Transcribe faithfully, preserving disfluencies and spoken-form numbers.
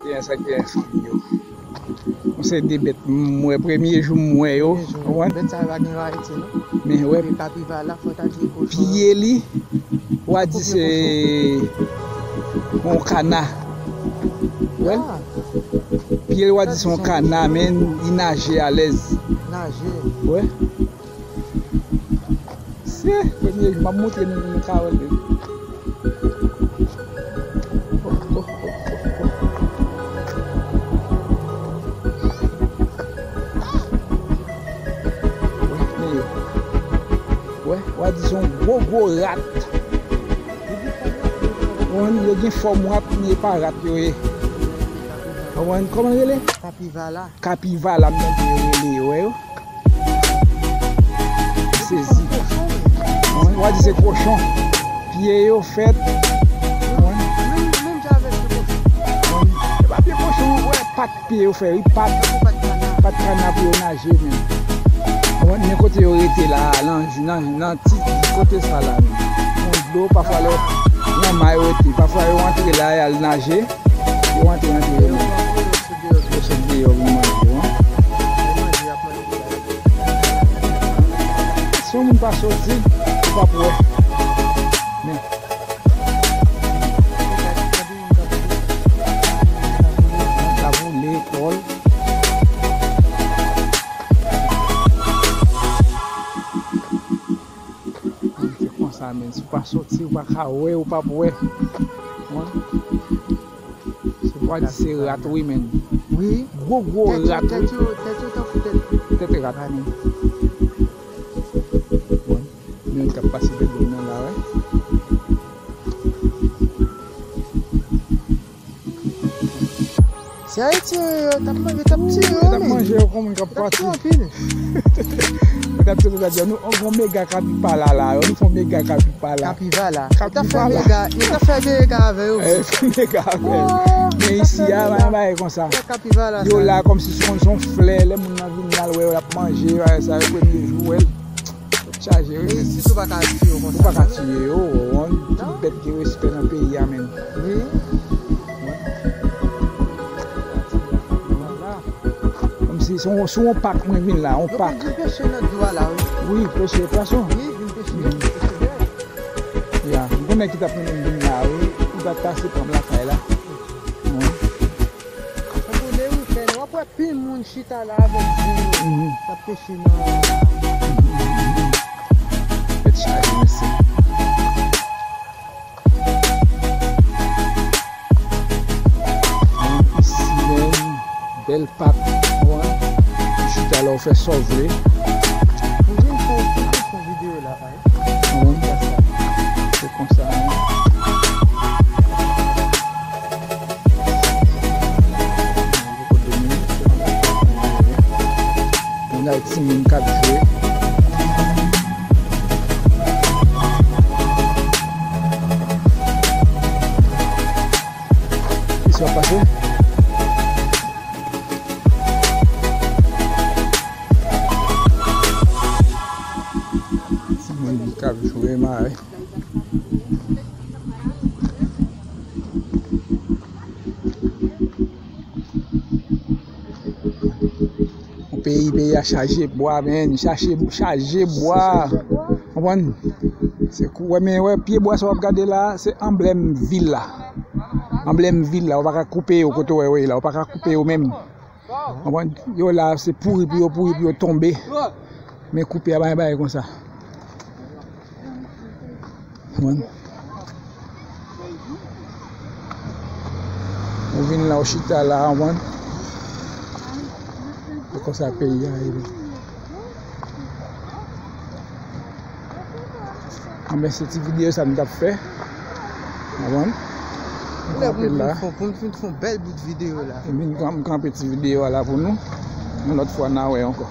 Sa gen fanmi yo. Yon seri de bèt m wè, premye jou m wè yo. Premye jou. Ou konprann? Bèt sa yo pa gen yo Ayiti, non? Men wè. Epi kapivala, fò ta di kochon. Pye li, w a di se yon kana. Wè? Ah. Pye li, w a di se yon kana, men li naje alèz. Naje. Wè. Se premye jou m ap montre nou, nou ka wè l. Wè, men yo. Wè, w a di se yon gwo, gwo rat. Konprann, yo gen fòm rat, men e pa rat yo ye. Konprann, kòman l rele? Kapivala. Kapivala, m tande yo rele yo, wè yo. Sezi. Mwen, w a di se kochon. Pye yo fèt. Mwen. Menm, menm jan avèk pye kochon. Mwen. E pa pye kochon, wè, pat pye yo fè, wi, pat, pat kana pou yo naje, men. Mwen, men kote yo rete la, nan, nan, nan ti kote sa la, men. Yon dlo, pafwa lè, nan may yo rete, pafwa yo antre la, y al naje. Yo antre, antre, yo manje. Yo sot deyò vin manje, wi. Si yon moun pa soti, ou p ap wè. Men. Ka boule, kòl. Se konsa, men. Si w pa soti, ou pa ka wè, ou p ap wè. Wi. Se pa di se rat, wi, men. Wi. Gwo, gwo rat, wi. Tèt yo, tèt yo tankou tèt. Tèt rat, men. Wi. Men k ap pase bèt nan la, wi. Se Ayiti yo, yo t ap manje, t ap tiye yo, men. Yo t ap manje yo, kòman k ap pati. Yo t ap tiye anpil. Yo t ap tiye, yo t ap di, nou, on gwo mega kapibala la, yo, nou fè on mega kapibala. Kapivala. Yo t ap fè mega, yo t ap fè mega avè yo. Eh, fè mega avè yo. Men isi a, pa gen bagay konsa. Yo la kòmsi se yon, se yon flè, lè moun nan vin la, l wè yo, l ap manje, bagay sa, yo premye jou, wè l. Chaje, wi, men. Isit ou pa ka tiye yo konsa. Ou pa ka tiye yo, wi. Tout bèt gen respè nan peyi a, men. Wi. Kòmsi se yon, se yon pak mwen vin la, yon pak. Yo vin peche nan dlo a la, wi. Wi, peche pwason. Wi, vin peche, peche bèt. Ya, m konnen ki t ap mennen m vin la, wi. Ou t ap pase pran m lakay la. Wi. Tankou le wikenn, w ap wè pil moun chita la avèk zen yo. Mhm. K ap peche nan... Tèt chaje, mesye. Isi menm, bèl pak, ou konprann? Ou chita la, ou fè sa w vle. Ou vin fè, ou vin fè videyo la, pa. Ou konprann? Se konsa, wi. Yon timoun k ap jwe. Kisa k ap pase? Timoun k ap jwe mare. Yon peyi, peyi a chaje bwa, men, chaje, chaje bwa. Konprann? Se kou, wè, men, wè, pye bwa sa w ap gade la, se anblèm vil la. Anblèm vil la, ou pa ka koupe yo kote w wè yo ye la, ou pa ka koupe yo menm. Konprann? Yo la, se pouri pou yo pouri, pou yo tonbe. Men koupe a pa gen bagay konsa. Konprann? Ou vin la, ou chita la, konprann? Se konsa peyi a ye. Anben, se ti videyo sa m t ap fè. Konprann? M kanpe la. Pou m fin fè, pou m fin fè yon bèl bout videyo la. M vin kan-, m kanpe ti videyo a la pou nou. Yon lòt fwa, n a wè ankò.